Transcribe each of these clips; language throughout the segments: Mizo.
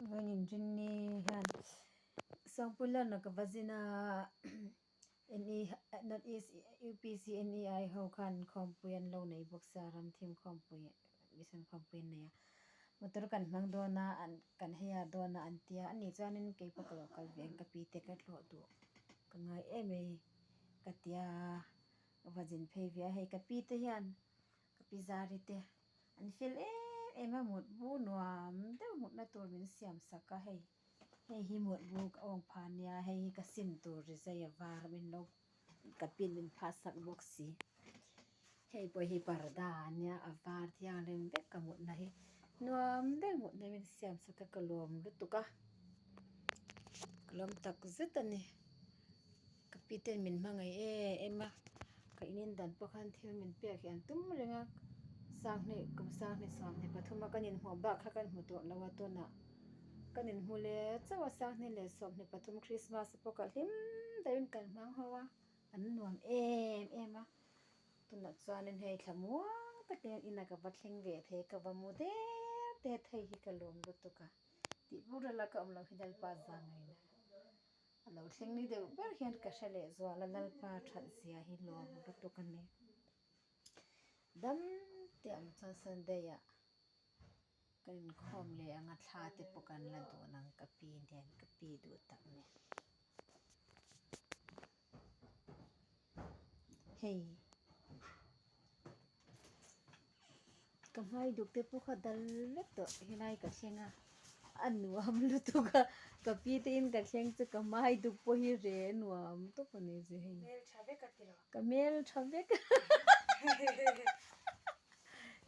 Vawiin Rinni hian Sangpuilana ka va zin a NE North East UPC NEI ho khan khawmpui an lo nei bawk sia ramthim khawmpui mission khawmpui an nei a motor kan hmang dawn a an kan hei a dawn a an tia ani chuanin keipawh ka lo kal ve ang ka pi te ka tlawh duh ka ngai em mai ka tia ka va zin phei ve a hei ka pi te hian ka pi zari te an fel em em a mutbu nuam deuh mutna tur min siam sak a hei hei hi mutbu ka awng phah ania hei hi ka sim tur rizai a var min lo ka pin min phah sak bawk si hei pawh hi parda ania a var thianghlim vek ka mutna hi nuam deuh mutna min siam sak a ka lawm lutuk a ka lawm tak zet a ni. Ka pi ten min hmangaih em em a, ka inin dan pawh khan thil min pek hi an tum reng a, sanghnih kum sanghnih sawmhnih pathum a kan inhmuh bak kha kan hmu tawh lo a tunah kan inhmu leh chauh a sanghnih leh 23 Christmas pawh ka hlim deuhin kan hmang ho a, an nuam em em a, tunah chuanin hei thla muang takin inah ka va thleng ve thei ka va mu der der thei hi ka lawm lutuk a, tih bur rala ka awm loh hi Lalpa zangaina. A lo thleng ni deuh ber hian ka hre leh zual a Lalpa that zia hi lawm lutuk a ni. Dam te ang chuan Sunday ah kan inkhawm leh ang a thla te pawh kan la dun ang ka pi nen ka pi duh tak nen. Hei ka hmai duk te pawh kha dal vek tawh helai ka thleng a a nuam lutuk a ka pi te in ka thleng chu ka hmai duk pawh hi re nuam tawp a ni chu hei ka hmeltha vek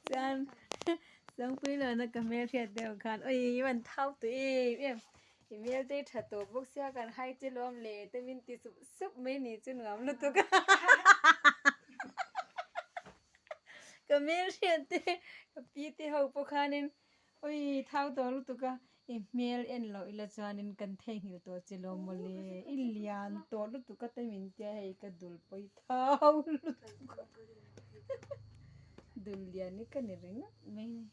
chuan Sangpuilawna ka hmelhriat deuh khan awii i van thau tawh em em. I hmel te tha tawh bawk sia kan hai che lawm le te min ti sup sup mai ni chu nuam lutuk a ka hmel hriat te ka pi te ho pawh khanin ui thau tawh lutuk a i hmel en loh ila chuanin kan theihnghilh tawh che lawm mawle i lian tawh lutuk a te min tia hei ka dul pawi thau lutuk a dul lian hi ka ni ringawt mai ni.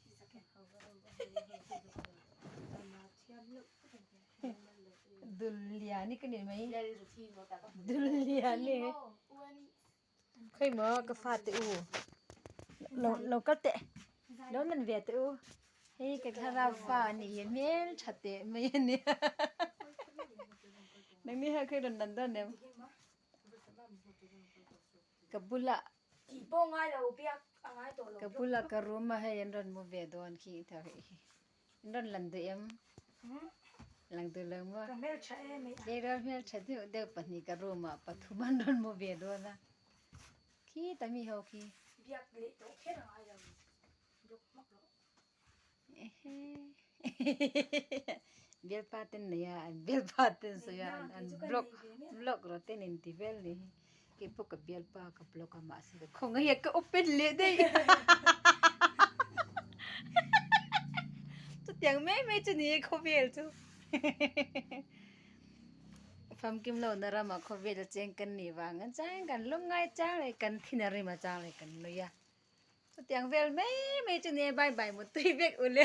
Dul lian hi ka ni mai dul lian hi khawi maw ka fate u lo lo kal teh lo lan ve teh u hei ka thlarau fa a nih hi hmel tha teh mai a nia nangni ho kha i rawn lan dawn em ka bulah ka bulah ka room a hei an rawn mu ve dawn khi In rawn lan duh em? Lang duh lo maw? Ka hmeltha em ei. Tleirawl hmeltha deuh deuh pahnih ka room ah pathum an rawn mu ve dawn a. Khi ta mi ho khi. Biak leh tawh kher a ngai lo. Block hmak rawh. Ehe. Bialpa ten nei a, an bialpa ten sawi a, an block block rawh ten in ti vel ni hi. Keipawh ka bialpa ka block a mahse ka khawngaih a ka open leh daih. Chutiang mai mai chu ni e khawvel chu. Famkim lohna ramah khawvel a cheng kan nih vang a chang kan lungngai chang leh kan thin a rim a chang leh kan nui a. Chutiang vel mai mai chu ni e bye bye mutui vek ule.